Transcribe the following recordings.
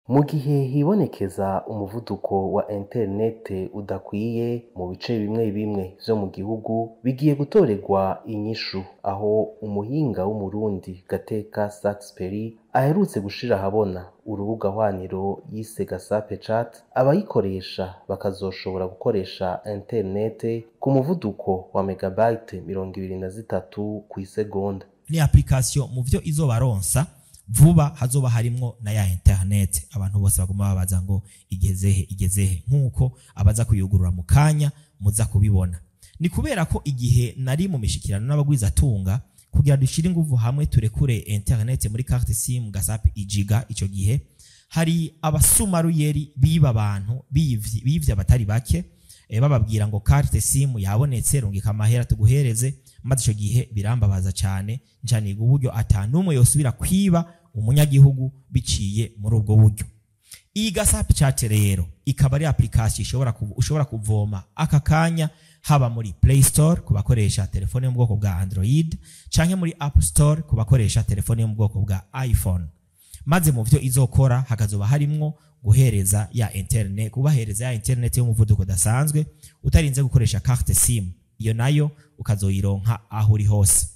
Mu gihe hibonekeza umuvuduko wa interinete udakwiye mu bice bimwe bimwe vyo mu gihugu, bigiye gutorerwa inyishu aho umuhinga w'Umurundi Gateka Saxperi aherutse gushira ahabona urubuga hwaniro yise Gasape Chat, abayikoresha bakazoshobora gukoresha interinete ku muvuduko wa megabyte 23 kw'isegonda. Ni application mu vyo izobaronsa vuba hazoba harimwo na ya internet. Abantu bose baguma babaza ngo igezehe, igezehe, nkuko abaza kuyugurura mu kanya muza kubibona. Ni kubera ko igihe nari mu mishikirano n'abagwizatunga kugira dushire inguvu hamwe turekure internet muri carte SIM Gasape ijiga, ico gihe hari abasumaruyeri biba abantu bivye abatari bake, bababwira ngo carte SIM yabonetse, rungika amahera tuguhereze. Maze ico gihe birambabaza cyane, ncaniga uburyo atanumwe yosubira kwiba umunyagihugu biciye muri ubwo buryo. Iyi Gasape Chat rero ikaba ari application ushobora kuvoma aka kanya, haba muri Play Store ku bakoresha telefone yo mu bwoko bwa Android, canke muri App Store ku bakoresha telefone yo mu bwoko bwa iPhone. Maze mu vyo izokora hakazoba harimwo guhereza ya internet, kubahereza ya internet y'umuvuduko udasanzwe utarinze gukoresha carte SIM, iyo nayo ukazoyironka aho uri hose.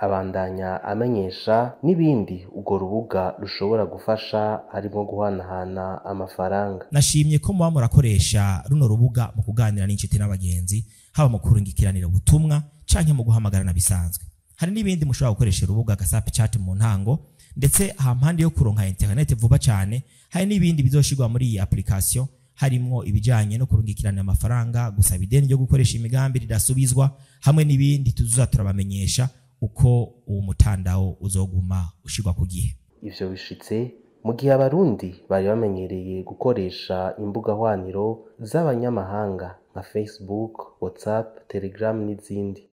Abandanya amenyesha n'ibindi urwo rubuga rushobora gufasha, harimo guhanahana amafaranga. Nashimye ko muba murakoresha runo rubuga mu kuganira n'inshuti n'abagenzi, haba mu kurungikiranira ubutumwa canke mu guhamagarana bisanzwe. Hari n'ibindi mushobora gukoresha urubuga Gasape Chat mu ntango, ndetse hampande yo kuronka internet vuba cyane, hari n'ibindi bizoshirwa muri iyi application, harimwo ibijanye no kurungikirana amafaranga, gusaba ideni ryo gukoresha imigambi ridasubizwa, hamwe n'ibindi tuzoza turabamenyesha uko uwo mutandao uzoguma ushirwa ku gihe. Ivyo bishitse mu gihe Abarundi bari bamenyereye gukoresha imbuga hwaniro z'abanyamahanga nka Facebook, WhatsApp, Telegram n'izindi.